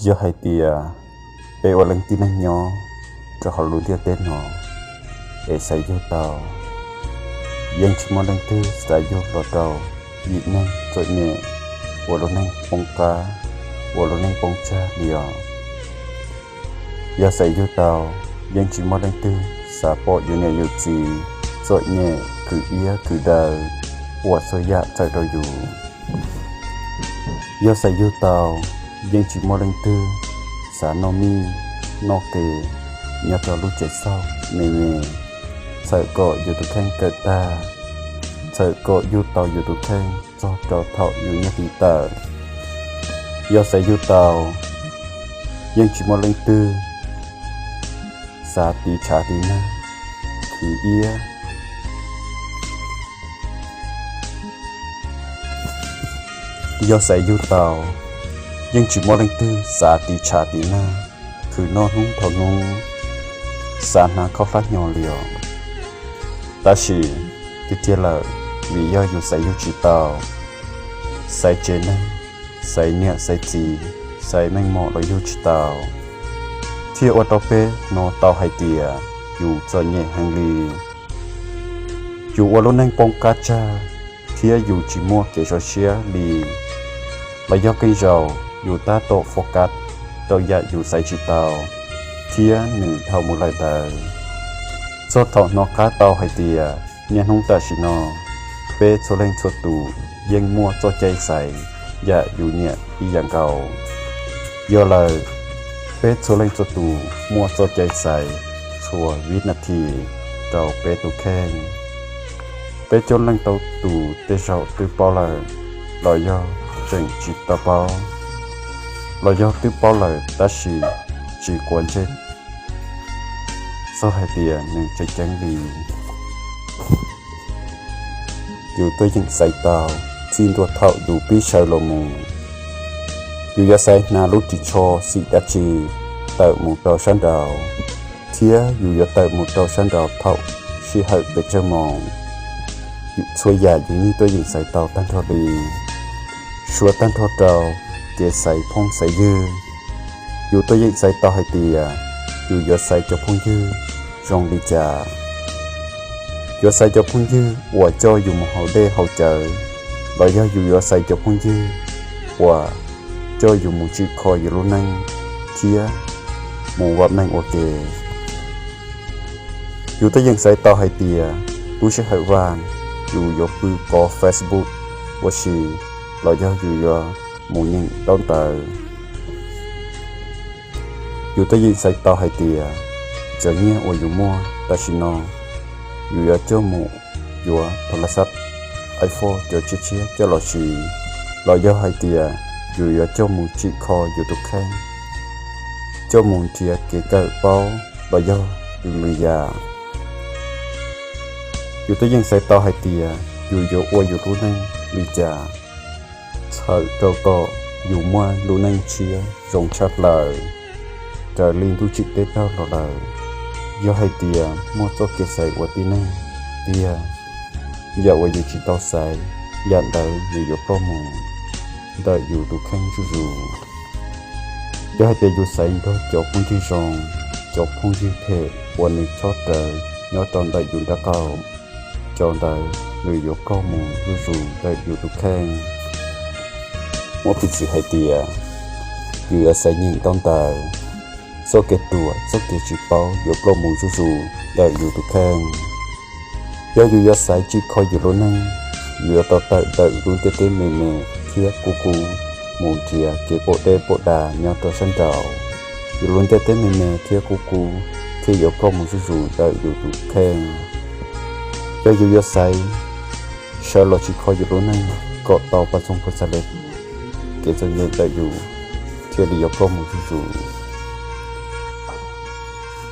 Yog hais tias peb ua leej tib neeg nyob rau hauv lub ntiaj teb no es xaiv yug tau, yeej tsis muaj leej twg xav yug los rau yim neeg txom nyem, ua lub neej poob qab, ua lub neej poob tsag li os. Yog xaiv yug tau, yeej tsis muaj leej twg xav pom yus niam yus txiv txom nyem khwv iab khwv daw, ua txhua yam txhawm rau yus. Yog xaiv yug tau, yeej tsis muaj leej twg xav noj mij noj qe nyob rau lub tsev xauj me me, txhawm kom yus tus kheej kawm tag, txhawm kom yug tau yus tus kheej txog rau thaum yus niaj tiv tawm. Yog xaiv yug tau, yeej tsis muaj leej twg xav tiv tshav tiv nag, khwv iab. Yog xaiv yug tau, yeej tsis muaj leej twg xav tiv tshav tiv nag, khwv noj hnub dhau hnub, xav hnav khaub hlab hnyo li os. Tab sis tiag tiag lawm, vim yog yus xaiv yug tsis tau, xaiv tsev neeg, xaiv niam xaiv txiv, xaiv meej mom los yug tsis tau, thiaj ua rau peb hnov tau hais tias yus txom nyem heev li. Yus ua lub neej poob qab tsag, thiab yus tsis muaj kev zoo siab li. Los yog keej zaum yus tab tom focus rau yam yus xaiv tsis tau, thiab nws dhau mus lawm ntawd. Txog thaum hnov qab tau hais tias niaj hnub tam sim no, peb txhua leej txhua tus yeej muaj txoj cai xaiv yam yus nyiam ib yam nkaus. Yog lawm, peb txhua leej txhua tus muaj txoj cai xaiv txhua vib nas this rau peb tus kheej. Peb coob leej ntau tus tej zaum twb paub lawm, los yog tseem tsis tau paub, los yog twb paub lawm tab sis tsis quav ntsej txog hais tias nws tseem ceeb li. Yus tuaj yeem xaiv tau txij ntua thaum yus pib sawv los mus. Yus yuav xaiv hnav lub ris tsho xim dab tsi tawm mus rau sab nraud, thiab yus yuav tawm mus rau sab nraud thaum sij hawm pes tsawg moos. Txhua yam yus yeej tuaj yeem xaiv tau tag nrho li, suav tag nrho rau kev xaiv phooj xaiv ywg. Yus tuaj yeem xaiv tau hais tias yus yuav xaiv cov phooj ywg zoo li cas. Yuav xaiv cov phooj ywg uas coj yus mus haus dej haus cawv, los yog yus yuav xaiv cov phooj ywg uas coj yus mus tsim kho yus lub neej thiab mus vam meej ua ke. Yus tuaj yeem xaiv tau hais tias lub sij hawm vaj yus yuav pw kov Facebook ua si, los yog yus yuav mus nyeem ntaub ntawv. Yus tuaj yeem xaiv tau hais tias cov nyiaj uas yus muaj tam sim no yus yuav coj mus yuav tho las xab iPhone cov tshiab tshiab coj los siv, los yog hais tias yus yuav coj mus tsim kho yus tus kheej, coj mus nrhiav kev kawm paub los yog lwm lwm yam. Yus tuaj yeem xaiv tau hais tias yus yuav ua yus lub neej li cas txhawm rau kom yus muaj lub neej tshiab zoo tshaj plaws raws li ntuj tsim teb raug los lawm. Yog hais tias muaj txoj kev xaiv ua tib neeg tiag, yam uas yus tsis tau xaiv, yam ntawd nws yuav ploj mus ntawm yus tus kheej zuj zus. Yog hais tias yus xaiv nrog cov phooj ywg zoo, cov phooj ywg phem uas nws chob rawv nyob rau ntawm yus nraub qaum, cov ntawd nws yuav ploj mus zuj zus ntawm yus tus kheej. Muab piv txwv hais tias yus yuav xaiv nyeem ntaub ntawv, txoj kev ruam txoj kev tsis paub yuav ploj mus zuj zus ntawm yus tus kheej. Yog yus yuav xaiv tsim kho yus lub neej, yus yuav tau tawm ntawm lub ntiaj teb me me thiab kub kub mus nrhiav kev pom deb pom dav nyob rau sab nraud. Yus lub ntiaj teb me me thiab kub kub thiaj yuav ploj mus zuj zus ntawm yus tus kheej. Yog yus yuav xaiv sawv los tsim kho yus lub neej kom tau pab txoog pab txha le kev txom nyem ntawm yus thiaj li yuav ploj mus zuj zus.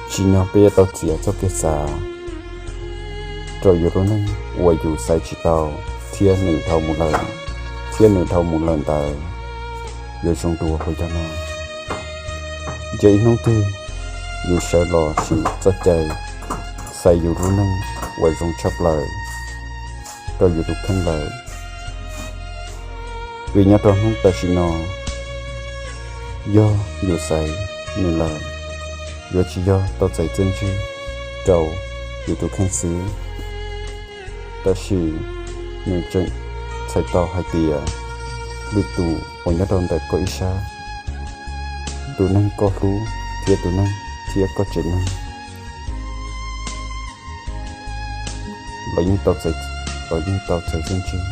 Tsim nyog peb yuav tau txiav txoj kev xav rau yus lub neej uas yus xaiv tsis tau thiab nws dhau mus lawm, thiab nws dhau mus lawm ntawd yuav zoo dua puas yog no. Yog ib hnub twg yus sawv los siv txoj cai xaiv yus lub neej uas zoo tshaj plaws rau yus tus kheej lawm. Vim nyob rau hnub tam sim no, Yog yus xaiv nws lawm, yuav tsis yog tau txais txiaj ntsig rau yus tus kheej xwb, tab sis nws tseem txhais tau hais tias lwm tus uas nyob rau ntawm koj ib sab, tus neeg koj hlub thiab tus neeg thiab koj tsev neeg, los yeej tau txais, los yeej tau txais txiaj ntsig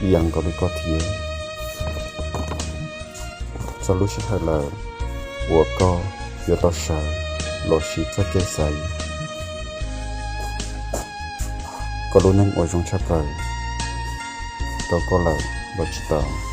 ib yam nkaus li koj thiab. Txog lub sij hawm lawm uas koj yuav tau sawv los siv txoj cai xaiv koj lub neej uas zoo tshaj plaws rau koj lawm los tsis tau.